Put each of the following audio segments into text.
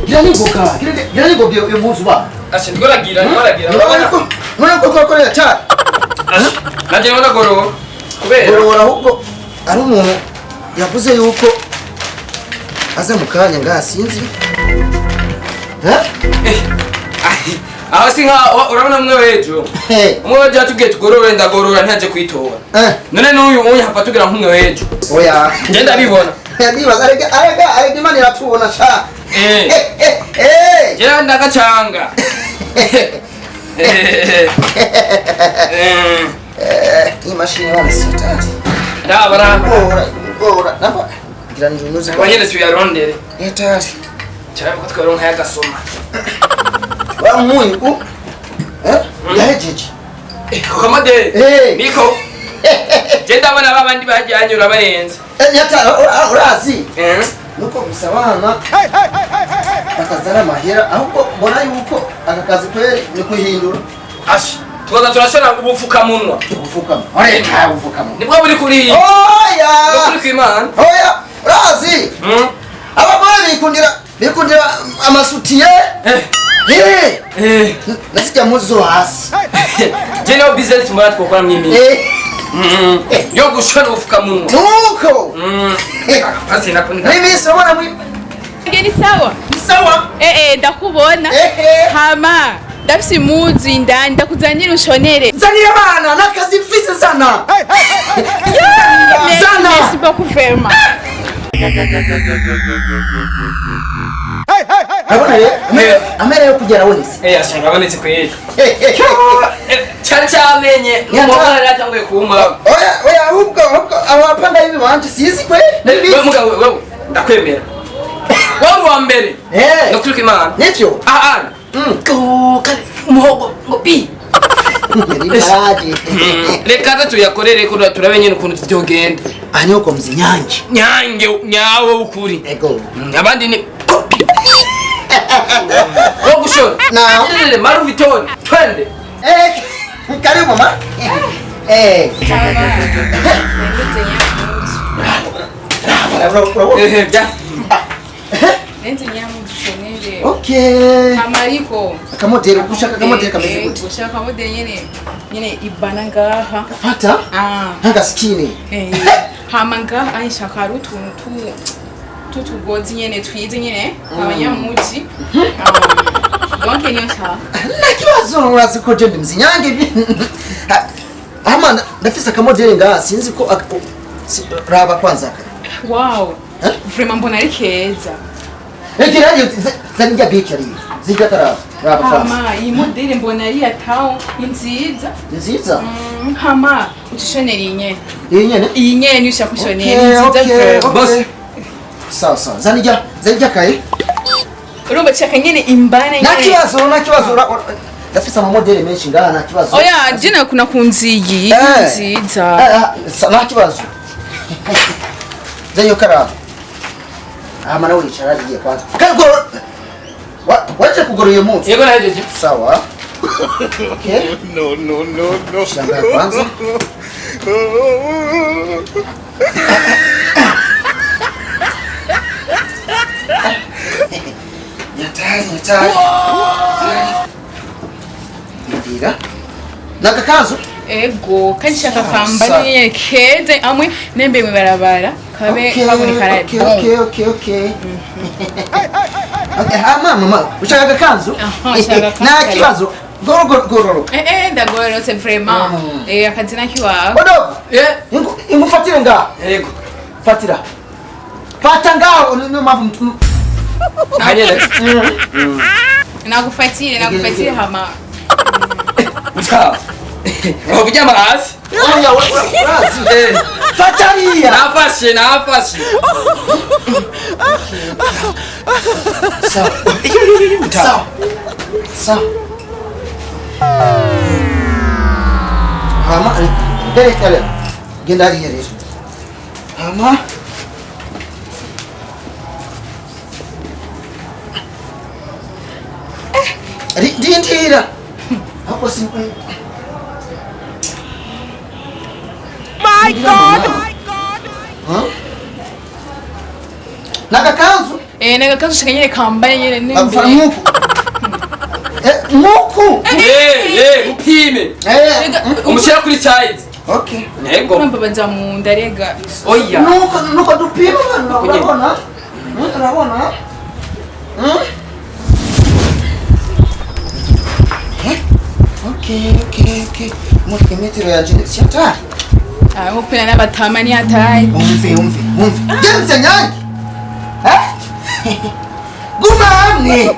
Gira ningoga, gira ningoga iyo mpuzu ba. Ashe, ndiko ragira, ndiko ragira. Urabona ko none ko twakorera cyane. Ashe, nanjye ndiko ndagorora kubera Gorora, ahubwo ari umuntu yavuze yuko aza mu kanya ngaha, sinzi. Eh? Eh, aho si nka urabona umwe w'ejo. Eh. Umwe w'ejo yatubwiye tugorore, ndagorora, ntiyaje kwitora. Eh. None n'uyu unye hava tugira nk'umwe w'ejo. Oya. Njye ndabibona. Ndibaza arega arega arega, Imana iratubona sha. Eh. Eh eh eh. Njye ndagacanga. Eh. Eh. Eh, iyi mashini bana sitari. Raba, raba. Gora, gora. Namba ngira njunuze. Ngo nyene tuyarondere. Yatari. Cyane ko twaronka y'agasoma. Wa muyu u. Eh? Yahejeje. Eh, kamadere. Eh. Niko. Je ndabona babandi bajyanye urabarenze. Eh, yatari urazi. Eh. Nuko gusa abana bakazana amahera, ahubwo mbona yuko aka kazi kweri ni kuhindura. Ashi. Tukaza turashona ubufukamunwa. Ubufukamo oreka ubufukamo. Nibwo buri kuri. Oya. Kuri kwimana. Oya, urazi. Abagore bikundira amasutiye. Eh. Eh. Eh. Nazijya muzo hasi. Je niyo business mbona twokora mwimi. Eh. Yo gushona ubufukamunwa. Nuko. Pasi nakunda. N'imisi ubona mwi. Ngeni sawa? Ni sawa. Eh eh, ndakubona. Ehe. Hama ndafise impuzu indani, ndakuzanira ushonere. Zanira abana n'akazi mfise, zana. Merci, Zana. merci beaucoup vraiment. Urabona rero amera yo kugera abonetse. Eh, ashanga abonetse kweli. Eh, eh, eh. Cyari cyamenye. Nyata. Umugabo yaratanguye kuma. Oya oya, ahubwo abapanga y'ibi banje sizi kwe. Wewe mugabo, wewe ndakwemera. Wowe wa mbere. Eh. Ndakuri Imana. Nivyo. Ah ah. Ko kare umuhogo ngo bi. Nari. Reka ze tuyakorere ko turabe nyine ukuntu vyogenda. Aha niho kwa Mzinyange. Nyange nyawe ukuri. Ego. Abandi ni copy. Wo gushora. Na. Maru Vitoni. Twende. Eh, karibu mama. Eh. Urabona. Eh, bya. Nenze nyamuzu ushonere. Okay. Hama ariko Akamodeli, ushaka akamodeli kameze gute? Gushaka akamodeli nyene nyene ibana ngaha. Fata. Ah. Nk'agasikini. Eh. Hama ngaha ai shaka hari utuntu tutugozi nyene twize nyene abanyamuji. Ah, donc niyo nshaka. Nta kibazo, urazi ko je ndi Mzinyange. Ama ndafise akamodeli ngaha, sinzi ko raba kwanza aka. Wow. Eh? Vraiment mbona ari keza. Eki nanjye zani njya biki ari. Zijya karaba. Raba kwanza. Hama iyi modeli mbona ari ya town, ni nziza. Ni nziza. Hama ucishonera iyi nyene. Iyi nyene? Iyi nyene niyo ushaka ushonera, ni Okay, nziza okay, vraiment. okay. Boss. Sawa sawa. Zani jya kaye. Urumva nshaka nyene imbana Nta nyene. kibazo, nta kibazo. Ndafise amamodeli menshi ngaha, nta kibazo. Oya, je nakunze iyi, ni Eh. nziza. Eh, eh, nta kibazo. Zani yo karaba. Hama nawe wicara hariya kwanza. Kandi waje kugorora iyo mpuzu. Yego, nahejeje. Sawa. Okay. No, no, no, no. Shangaa kwanza. Nyatari, nyatari. Ndira. Nakakanzu? Ego, kandi nshaka Sawa, kambara sawa. nyene keze amwe nembe mwibarabara kabe kaboneka Okay, ari bon. okay. Okay, hama mama, ushaka akakanzu? Aha, nshaka akakanzu. Nta kibazo. Goro goro gororo. Eh eh, ndagororotse vraiment. Eh, akazi nakiwawe. Odogo. Eh. Ingufatire ngaho. Yego. Fatira. Fata ngaho, niyo mpamvu Hanyene. Nagufatire, nagufatire hama. Mutaba. Aho kuryama hasi. Oya, urazi. Eh. Fata hariya. Nafashe, nafashe. Sawa. Sawa. Sawa. Hama, tere tere. Genda hariya rero. Hama. Rindira. Hapo si. My God! Huh? Nakakanzu? Eh, nagakazu shaka nyene kambaye nyene Bagufana n'imbere. nk'uku. Eh, nk'uku. Eh, eh, upime. Eh, Rega, Umushyira kuri size. okay. Yego. urambabaza mu nda rega. Oya. Nuko dupima bana, Uko nyene. urabona? Urabona? Eh? Okay, okay, okay. Mutwe metero yanje si hatari. Ah, mupira n'abatama ni hatari. Umve, umve, umve. Genze nyange. Eh? Guma hamwe.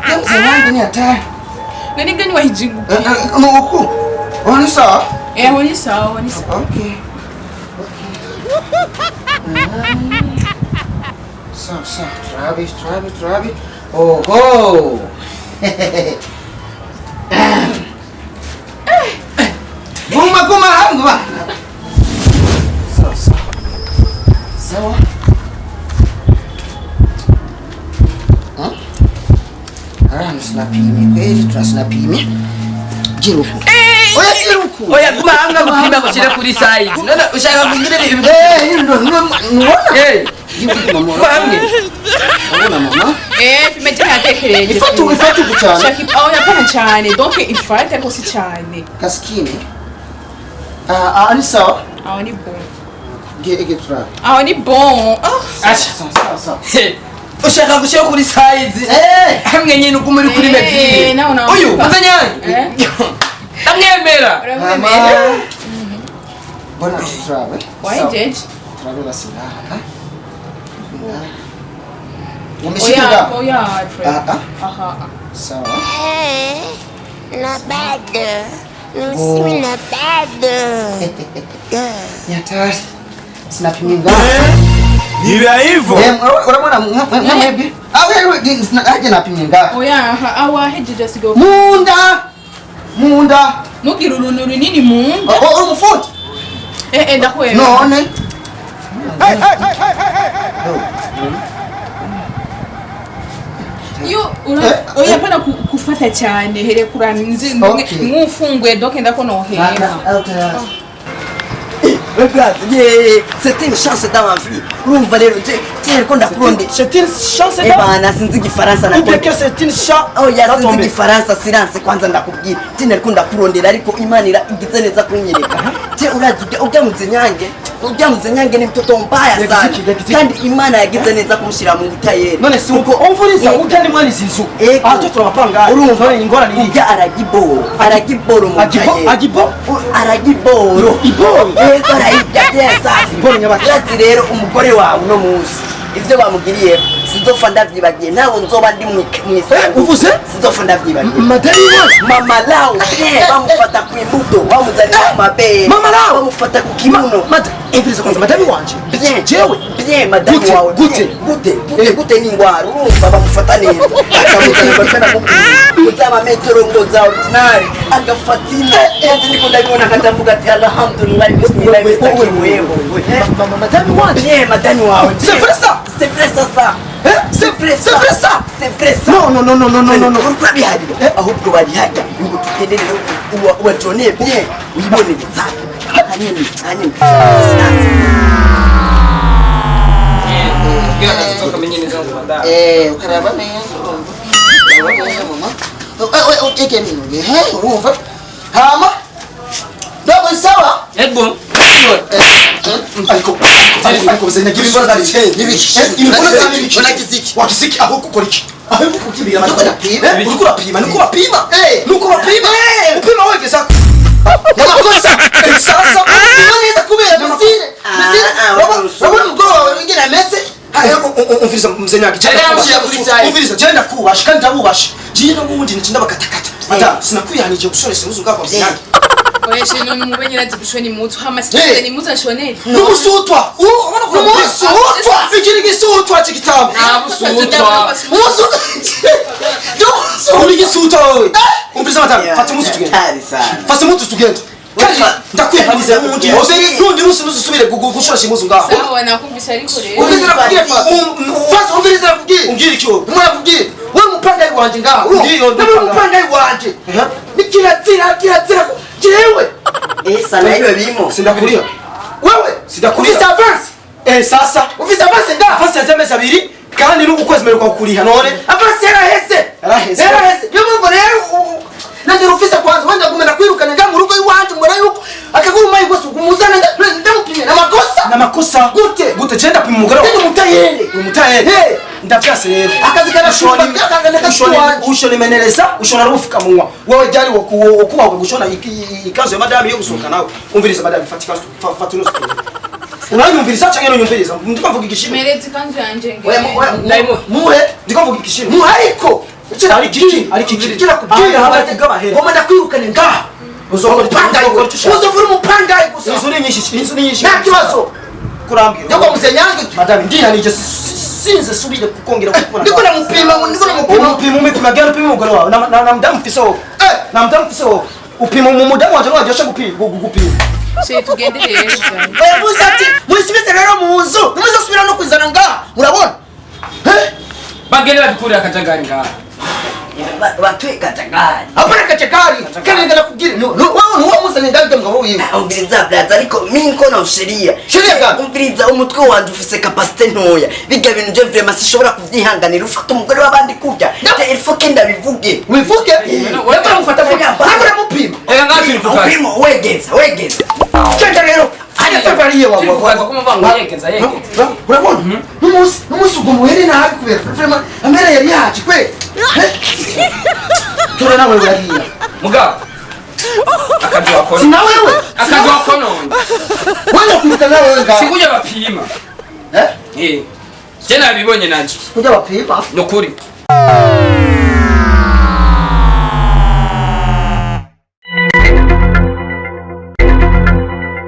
Genze nyange ni hatari. None gani wahijibu? Eh, eh, nuku. Oni sawa? Eh, aho ni sawa, aho ni sawa. Okay. Sawa, sawa. Turabe, turabe, turabe. Oho. Guma, guma hamwe bana. Sawa, sawa. Sawa. Hano sinapimye kweli, turasinapimye. Gira uku. Oya, gira uku. Oya, guma hamwe gupima gushyira kuri size. None ushaka kugira ibi. Eh, nubona? Eh, Gira mama. guma hamwe. Urabona mama? Eh, pima je ntatekereje. Ifatu, ifatu cyane. Shaka aho yapana cyane. Donc ifate ariko si cyane. Kaskini. Ah, ah, ni sawa. Aho ni bon. Gira gira turabe. Aho ni bon. Ah. Asha. Sawa, sawa, sawa. Ushaka gushyira kuri size. Eh! Hamwe nyine uko muri kuri Eh, metero. nawe nawe. Uyu, muze nyange. Eh? Ndamwemera. Uramwemera? Mbona turabe. Wahejeje? Turabe basi ngaha. Ha? Ngaha. Umeshika Oya, ngaha? oya, Alfred. Ah, ah. Aha. Sawa. Hey, not bad. Let me not bad. Ni hatari. Sinapimye ngaha. Ni vya hivyo. Eh, urabona mwebwe? Ah, wewe aje napimye ngaha. Oya, aha, awahejeje asigaye. Munda! Munda! Ntugire uruntu runini mu nda. Oh, oh, umufundi. Eh, eh, ndakwemera. None. Iyo ura Eh, oya hapana kufata cyane here kuranze Okay. nk'ufunguye donc ndako nohera. Regarde, yeah, c'était une chance dans ma vie. Urumva rero je ko ndakuronde. C'est une chance Eh bana sinzi igifaransa Ou bien na que c'est une chance. Oya sinzi igifaransa silence kwanza ndakubwira. Je nariko ndakurondera ariko Imana igize neza kunyereka. Je urazi ujya muzinyange. Ujya muzinyange ni mtoto mbaya sana. Kandi Imana yagize neza kumushira mu butayeri. None si uko umvuriza ujya ni mwene izi nzu. Ego. Aha twe turabapanga. Urumva ingorane iri. ujya aragiboro. Aragiboro mu Agibo butayeri. agibo Aragiboro. Iboro. Yego arayibya bien safi. Iboro nyabaki. Urazi rero umugore wawe uno munsi ivyo bamugiriye sinzopfa ndavyibagiye ntawe nzoba ndi mwisanzu. Uvuze? Sinzopfa ndavyibagiye. Madame we. Mama lao bien bamufata ku imbuto bamuzanira ku mabere. Mama lao. Bamufata ku kibuno. Madame umviriza kwanza madame wanje. Bien. Jewe. Bien madame Gute, wawe. gute. bien. Gute gute gute ni ingwara urumva bamufata neza. Akamuzanira bariko aramubwira uzaba metero ngo za ordinary agafatina ende ndiko ndabibona nkazavuga ati alhamdulillah bismillah bistakiweho. Mama madame wanje. Bien madame wawe. C'est vrai ça? C'est vrai ça ça. Eh? C'est vrai C'est ça. vrai ça? C'est vrai ça. Non non non non non non non. Uriko urabiharira ahubwo barihajya ngo tugende rero ubajone bien uyibonere safi. Hanini hanini. Sinanze. Kugira ngo tuzokamenye neza ngo bandare. Eh, ukaraba neza urumva. Uraba neza mama. Eh, eh, eke nino. Eh, urumva. Hama. Dogo sawa? Yego. Ariko ariko muzenyagira ingorane Nibiki. Ingorane nibiki. Unakiziki. Wakiziki aho gukora iki? Aho gukubwira Nuko ndapima. Uriko urapima nuko bapima. Eh. Nuko bapima. Upima wegeza. N'amakosa. Sasa Upima neza kubera mizire. Mizire. Ah, ah, Urabona umugore wawe wingene ameze? Umviriza muzenyagi. Umviriza je ndakubasha kandi ndabubasha. Je n'ubundi ncinda bakatakata. Ata sinakwihanije gusoresha impuzu ngako muzenyagi. Oya she none umubenye arazi gushona impuzu hama sinzi ni impuzu ashonera. Numusutwa. Ubona ko Umusutwa. Ikiri gisutwa cy'igitabo. Nta busutwa. Umusutwa. Uri gisutwa wewe. Umviriza matara. Fata impuzu tugende. Hatari sana. Fata impuzu tugende. Kandi ndakwihaniza n'ubundi n'undi munsi ntuzusubire gushorasha impuzu ngaho. Sawa nakumvise ariko rero. Umviriza nakubwiye Fasi. Fasi umviriza nakubwiye. Umbwira iki wowe? Umwana nakubwiye. Wewe umupangayi wanje ngaho. Ndiyo, Nawe umupangayi wanje. Ni kirazira kirazira jewe. Eh sana hiyo bimo. Sindakuriha. Wewe Sindakuriha. ufise avance. Eh sasa Ufise avance ngaho. avance y'amezi abiri Kandi n'uku kwezi mperuka kukuriha none. Avance yaraheze. Yaraheze. Yaraheze. Niyo mpamvu rero nanjye rufise kwanza wenda gumena kwirukana nga mu rugo iwanje mbona yuko akaguru mayi gose umuzana ndamupimye n'amakosa. N'amakosa. Gute? Gute je ndapima umugore wawe? Ndi umutayeri. Umutayeri. Hey. Ndavyase rero. Akazi karashumba, akangana Ushonimenereza, ushona n'ubufukamunwa. Wewe ryari wokubahuka gushona ikanzu ya madame yo gusohoka nawe. Umviriza madame, fata ikanzu, fata uno. Uranyumviriza canke ntunyumviriza? Ndiko mvuga igishimo. Mereza ikanzu yanje Oya, ngende. oya, muhe. Ndiko mvuga igishimo. Muhe ariko. Ari iki? Ari iki? Icyo nakubwira. Ah, haba kugabahera. Ngoma ndakwirukane ngaha. Uzokora Umupangayi. icyo ushaka. Uzovura umupangayi gusa. Inzu ni nyinshi, inzu ni nyinshi. Nta kibazo. Kurambwira. Ndiko muzenyange. Madame, ndihanije sinze subire kukongera kukubona. Ndiko namupima, ndiko namupima. Upima umupima gani upima umugore wawe na mudamu mfise wowe. Eh. Na mudamu mfise wowe. Upima mu mudamu wanje waje gupima gupima. Chéri tugende rero. Oya ati mwisubize rero mu nzu. Nimuzosubira no kwizana ngaha. Murabona? Eh? Bagende babikurira akajagari ngaha. Batwe kajagari. Hapana kachakari. Kandi ndakubwira no no wewe nuwo muzanye ndabyo mugabo wiwe. Umviriza blaza ariko mi nko na sheria. Sheria gani? Umviriza umutwe wanje ufise capacité ntoya. Bijya bintu je vraiment sishobora kuvyihanganira ufata umugore w'abandi kurya. Je il faut que ndabivuge. Wivuge. Ndakora mufata ndakora mupima. Ega ngaha turi ku kazi. Upimo wegeza wegeza. Cyenda rero. Hajya safari yewe Turi ku kazi ko muvuga ngo yegeza yegeza. Urabona? N'umunsi n'umunsi ubwo muhere nabi kubera vraiment amera yari yaje kwe. Tora nawe urariya. Mugabo. Akazi wakona. Sina wewe. Akazi wakononye. Wewe kuruka nawe wewe ngaha. Sikuja bapima. Eh? Eh. Je nabibonye nanje. Kuja bapima. Nukuri.